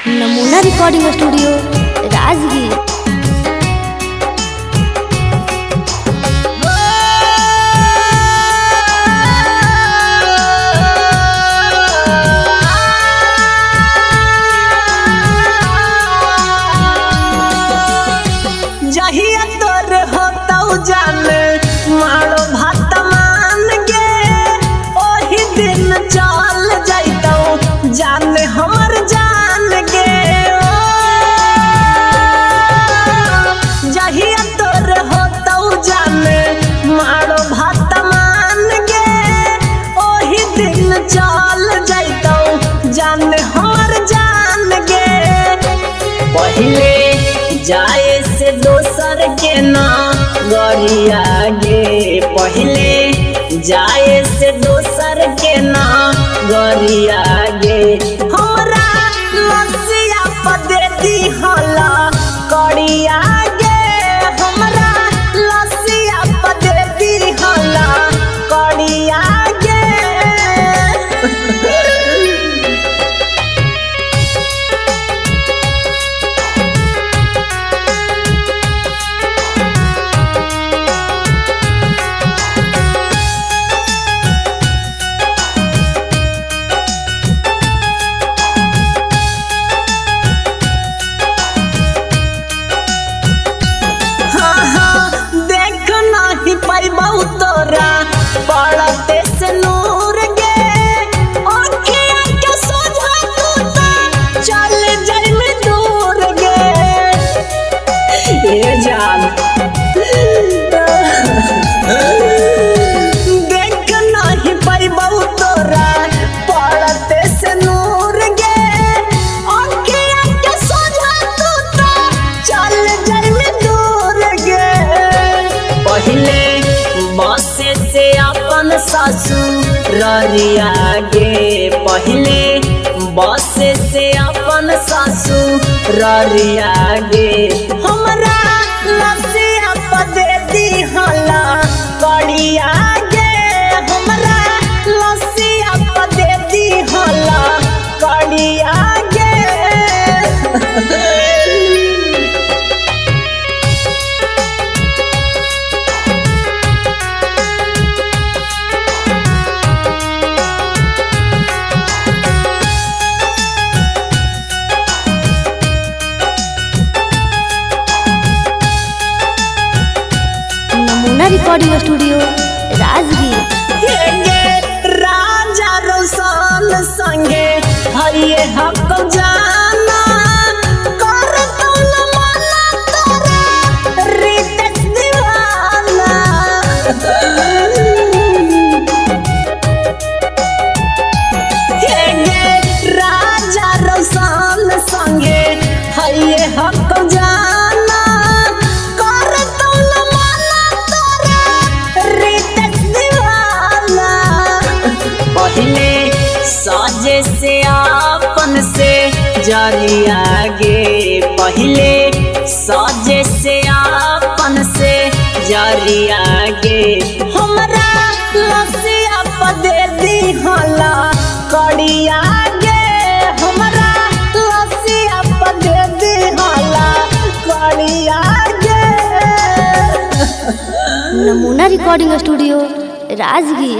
नमूना recording studio Rajgir. जहिया तोर होतौ जान मारो भात मान गे, ओही दिन चल जैतौ जान हमर जान गे। ओ, जहिया तोर होतौ जान मारो भात मान गे, ओही दिन चल जैतौ जान हमर जान गे। पहिले जाए से दोसर के ना गरिया गे, पहिले जाए से दोसर के ना गरिया गे। हमरा लसिया पदे दिहला करिया गे, हमरा लसिया पदे दिहला करिया गे। हाँ हाँ, देख नाही पैबौ तोरा पड़ते से नूर गे, ओखिया के सोझा तू त चल जाइम दूर गे। ए जान, देख नाही पैबौ तोरा पड़ते से नूर गे, ओखिया के सोझा तू त चल जाइम दूर गे। पहिले बस से अपन ससुररिया गे, पहिले बस से अपन ससुररिया गे। हमरा लसिया पदे दिहला करिया गे, हमरा लसिया पदे दिहला करिया गे। नमूना रिकॉर्डिंग स्टूडियो राजगीर। हे राजा रोशन संगे हइये हक जाना, कर तौल माना तोरा रितेश दीवाना। हे राजा रोशन संगे हइये हक जाना, कर तौल माना तोरा रितेश दीवाना। पहिले साजे से आपन से जरिया गे, पहिले साजे से आपन से जरिया गे। हमरा लसिया पदे दिहला करिया गे, हमरा लसिया पदे दिहला करिया गे। नमूना रिकॉर्डिंग स्टूडियो राजगीर।